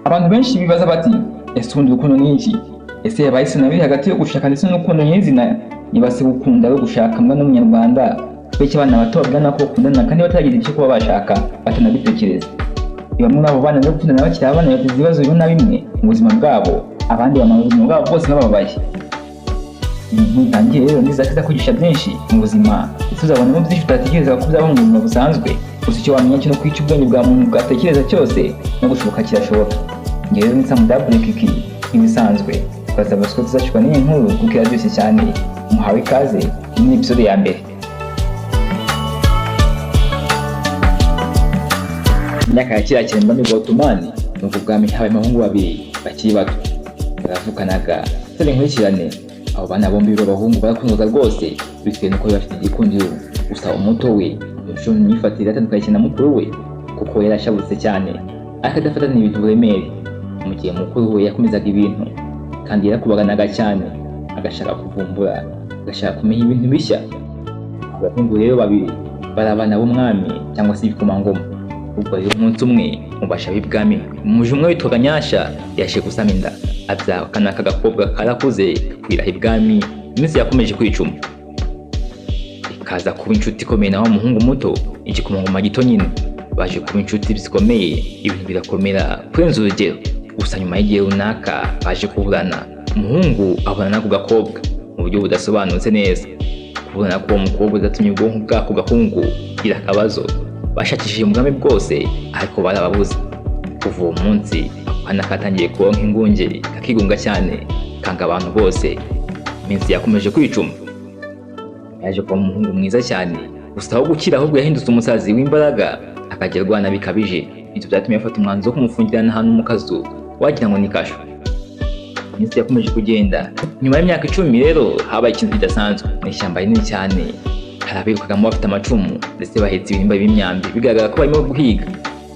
Abantu benshi bibaza bati ese ubundi urukundo ni iki? Ese yabaye isano biri hagati yo gushaka ndetse n'urukundo nyirizina? Niba se gukunda ari ugushaka mbwa n'umunyarwanda, bityo abana bato babwirana ko bakundana kandi bataragira icyo kuba bashaka batanabitekereza. Bamwe muri abo bana rero gukundana bakiri abana bateza ibibazo bimwe na bimwe mu buzima bwabo, abandi bamara ubuzima bwabo bwose bababaye. Ibintu bitangiye rero nizakwiza kwigisha byinshi mu buzima, ndetse uzabonamo byinshi utatekereza ko byaba mu buzima busanzwe. Gusa icyo wamenya cyo no kwica ubwenge bwa muntu bwatekereza cyose no gushoboka kirashoboka. Njye rero ni Samudabure Kiki nk'ibisanzwe, twasaba ko tuzacikwa n'iyi nkuru kuko iraryoshye cyane. Muhawe ikaze muri episode ya mbere. Imyaka ya kera cyane mu bwa Otomani, ni ubwo bwami habayemo abahungu babiri bakiri bato baravukanaga atari inkurikirane. Abo bana bombi b'abahungu barakundwaga rwose bitewe n'uko bari bafite igikundiro. Gusa umuto we imico n'imyifatire yatandukanye cyane na mukuru we, kuko yari ashabutse cyane ariko adafatana ibintu uburemere, mu gihe mukuru we yakomezaga ibintu kandi yarakubaganaga cyane, agashaka kuvumbura, agashaka kumenya ibintu bishya. Abahungu rero babiri bari abana b'umwami cyangwa se ibikomangoma. Ubwo rero umunsi umwe mu basha b'ibwami, umuja umwe witwaga Nyasha yaje gusama inda, abyara akana k'agakobwa karakuze kakwira ibwami. Iminsi yakomeje kwicuma, ikaza kuba inshuti ikomeye na wa muhungu muto, igikomangoma gito nyine. Baje kuba inshuti zikomeye, ibintu birakomera kurenza urugero. Gusa nyuma y'igihe runaka baje kuburana, umuhungu abona n'ako gakobwa mu buryo budasobanutse neza. Kubona ko uwo mukobwa udatumye ubwonko bw'ako gahungu bugira akabazo, bashakishije ubwami bwose ariko barababuze. Kuva uwo munsi ako kana katangiye kubaho nk'ingunge, kakigunga cyane, kanga abantu bose. Iminsi yakomeje kwicuma, yaje kuba umuhungu mwiza cyane. Gusa aho gukira ahubwo yahindutse umusazi w'imbaraga, akajya arwana bikabije. Ibyo byatumye afata umwanzuro wo kumufungirana ahantu mu kazu wagira ngo ni kasho. Iminsi yakomeje kugenda. Nyuma y'imyaka 10 rero habaye ikintu kidasanzwe. Mu ishyamba rinini cyane hari abirukagamo bafite amacumu ndetse bahetse ibirimba by'imyambi, bigaragara ko barimo guhiga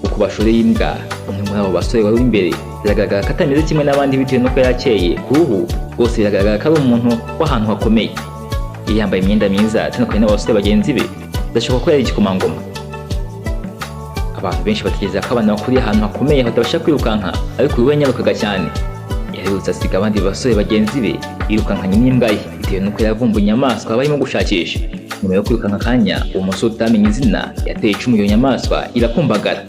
uko bashoreye imbwa. Umwe muri abo basore wari uri imbere biragaragara ko atameze kimwe n'abandi bitewe n'uko yakeye ku ruhu rwose, biragaragara ko ari umuntu w'ahantu hakomeye. Yari yambaye imyenda myiza atandukanye n'abasore bagenzi be, bidashoboka ko yari igikomangoma. Abantu benshi batekereza ko abana bakuriye ahantu hakomeye batabasha kwirukanka, ariko uyu we yanyarukaga cyane. Yaherutse asiga abandi basore bagenzi be, yirukankanye n'imbwa ye bitewe n'uko yavumbuye inyamaswa barimo gushakisha. Nyuma yo kwirukanka akanya, uwo musore utamenya izina yateye icumu iyo nyamaswa irakumbagara.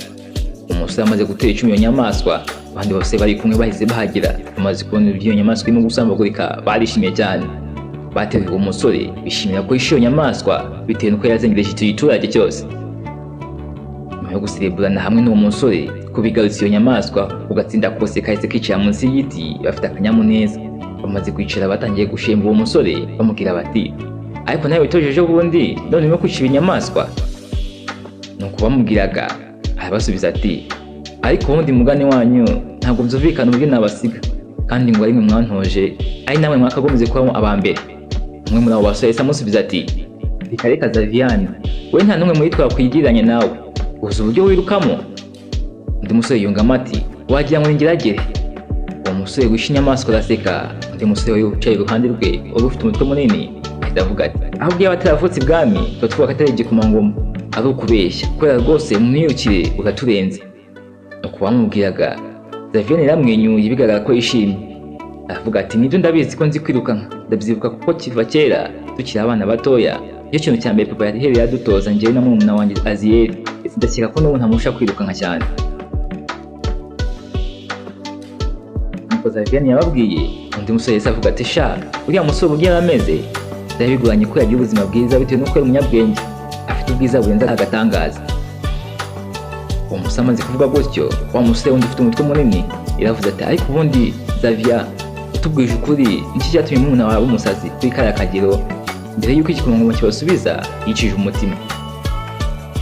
Umusore amaze gutera icumu iyo nyamaswa, abandi bose bari kumwe bahise bahagera. Bamaze kubona uburyo iyo nyamaswa irimo gusambagurika, barishimye cyane. Bateruye uwo musore bishimira ko yishe iyo nyamaswa bitewe n'uko yazengereje icyo giturage cyose. Nyuma yo gusereburana hamwe n'uwo musore ko bigarutse iyo nyamaswa, ugatsinda kose kahise kicara munsi y'igiti bafite akanyamuneza. Bamaze kwicara batangiye gushemba uwo musore, bamubwira bati ariko nawe witoje ejo bundi none urimo kwica inyamaswa. Nuko bamubwiraga arabasubiza ati ariko ubundi mugani wanyu ntabwo byumvikana uburyo nabasiga, kandi ngo ari mwe mwantoje, ari namwe mwakagombye kuba aba mbere. Umwe muri abo basore yahise amusubiza ati reka reka Zaviyani, we nta n'umwe muri twe wakwigereranya nawe, uzi uburyo wirukamo. Undi musore yungamo ati wagira ngo ningeragere. Uwo musore wishe inyamaswa araseka. Undi musore wari wicaye iruhande rwe wari ufite umutwe munini ahita avuga ati ahubwo iyo ataravutse ibwami tuba tuvuga ko atari igikomangoma, ari ukubeshya kubera rwose mu myirukire uraturenze. Nuko bamubwiraga, Zaviyani yaramwenyuye bigaragara ko yishimye, aravuga ati nibyo ndabizi ko nzi kwirukanka, ndabyibuka kuko kiva kera tukiri abana batoya nicyo kintu cya mbere papa yahereye adutoza njyewe na murumuna wanjye Aziyeli, ndetse ndakeka ko n'ubu ntamurusha kwirukanka cyane. Nuko Zaviyani yababwiye. Undi musore yahise avuga ati sha uriya musore uburyo yari ameze byari bigoranye ko yagira ubuzima bwiza bitewe n'uko yari umunyabwenge, afite ubwiza burenze agatangaza. Uwo musore amaze kuvuga gutyo, wa musore wundi ufite umutwe munini yaravuze ati ariko ubundi Zavia utubwije ukuri niki cyatumye murumuna wawe umusazi kuri kariya kagero? Mbere y'uko igikomangoma kibasubiza yicishije umutima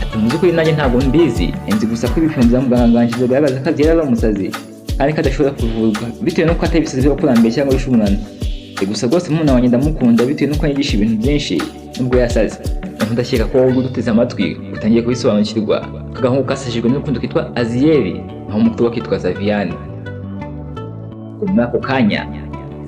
ati mu by'ukuri nanjye ntabwo mbizi, nzi gusa ko ibipimo bya muganga wanjye bigaragaza ko Aziyeli ari umusazi kandi ko adashobora kuvurwa bitewe n'uko atari ibisazi by'abakurambere cyangwa ibishunano. Gusa rwose murumuna wanjye ndamukunda bitewe n'uko anyigisha ibintu byinshi nubwo yasaze. Ndakeka ko wowe uduteze amatwi utangiye kubisobanukirwa. Akagahungu kasajijwe n'urukundo kitwa Aziyeli, naho umukuru we akitwa Zaviyani. Muri ako kanya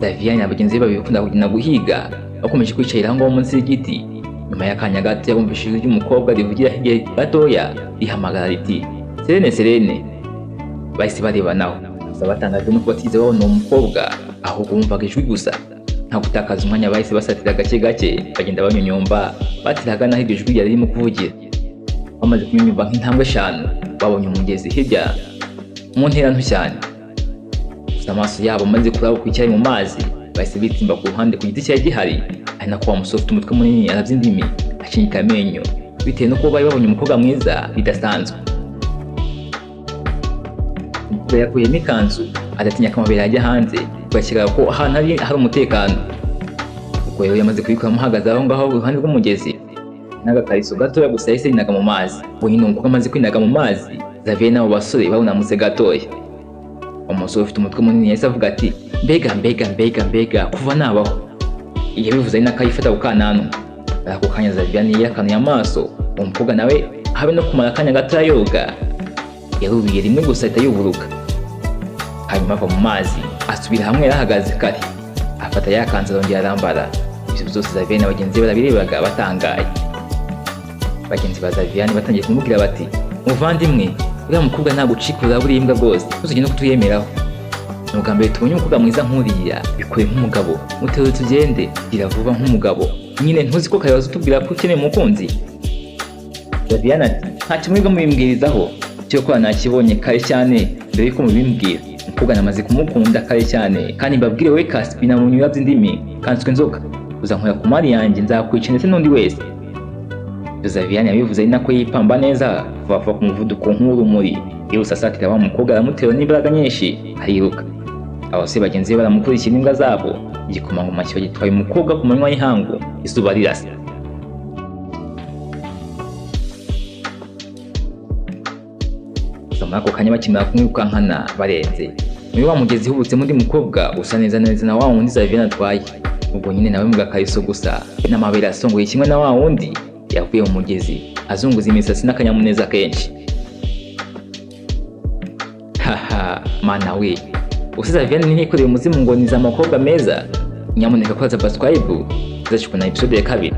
Zaviyani na bagenzi be babiri bakunda kugenda guhiga bakomeje kwicarira aho ngaho munsi y'igiti. Nyuma y'akanya gato yabumvise ijwi ry'umukobwa rivugira hirya gatoya rihamagara riti Serene Serene. Bahise barebanaho. Gusa batangajwe no kuba batigeze babona uwo mukobwa, ahubwo bumvaga ijwi gusa. Nta gutakaza umwanya, bahise basatira gake gake, bagenda banyonyomba batira ahagana aho iryo jwi ryari ririmo kuvugira. Bamaze kunyonyomba nk'intambwe 5, babonye umugezi hirya mu ntera nto cyane. Gusa amaso yabo amaze kuraba ku icyari mu mazi, bahise bitsimba ku ruhande ku giti cyari gihari, ari nako wa musore ufite umutwe munini arabya indimi, acinyika amenyo bitewe no kuba bari babonye umukobwa mwiza bidasanzwe. Umukobwa yakuyemo ikanzu, adatinya ko amabere ajya hanze, bakeka ko ahantu hari umutekano. Ubwo rero yamaze kubikuramo, ahagaze aho ngaho iruhande rw'umugezi n'agakariso gatoya gusa, yahise yinaga mu mazi. Ubwo nyine umukobwa amaze kwinaga mu mazi, Xavier n'abo basore barunamutse gatoya. Umusore ufite umutwe munini yahise avuga ati mbega mbega mbega mbega, kuva nabaho. Yabivuze ari nako ayifata ku kananwa. Ako kanya Xavier yakanuye amaso, uwo mukobwa nawe habe no kumara akanya gato yoga, yarubiye rimwe gusa ahita yuburuka. Hanyuma ava mu mazi asubira hamwe yarahagaze kare, afata ya kanzu arongera arambara. Ibyo byose Xavier na bagenzi be barabirebaga batangaye. Bagenzi ba Xavier batangiye kumubwira bati muvandimwe, uriya mukobwa ntagucikura buriya imbwa rwose, ntuzongere no kutuyemeraho. Ni ubwa mbere tubonye umukobwa mwiza nk'uriya, bikore nk'umugabo, muterure tugende, gira vuba nk'umugabo. Nyine ntuzi ko kare utubwira ko ukeneye umukunzi? Xavier ati ntacyo mwebwe mubimbwirizaho, cyo ko nakibonye kare cyane mbere yuko mubimbwira. Umukobwa namaze kumukunda kare cyane, kandi mbabwire wowe Kaspi na mu nyura by'indimi kanswe inzoka, uzankora ku mari yanjye nzakwica ndetse n'undi wese. Xavier yabivuze ari nako yipamba neza vuba vuba ku muvuduko nk'urumuri, yihuse asatira wa mukobwa, aramutera n'imbaraga nyinshi ariruka. Abasore bagenzi be baramukurikira n'imbwa zabo. Igikomangoma kiba gitwaye umukobwa ku manywa y'ihangu, izuba rirasa. Gusa muri ako kanya bakimara kumwirukankana barenze muri wa mugezi, hubutsemo undi mukobwa usa neza neza na wa wundi Xavier atwaye. Ubwo nyine nawe mu gakariso gusa n'amabere asongoye kimwe na wa wundi, yavuye mu mugezi azunguza imisatsi n'akanyamuneza kenshi. Haha mana we, usize Xavier ntiyikoreye umuzimu ngo niza amakobwa meza. Nyamuneka kora subscribe, tuzacikuna episode ya 2.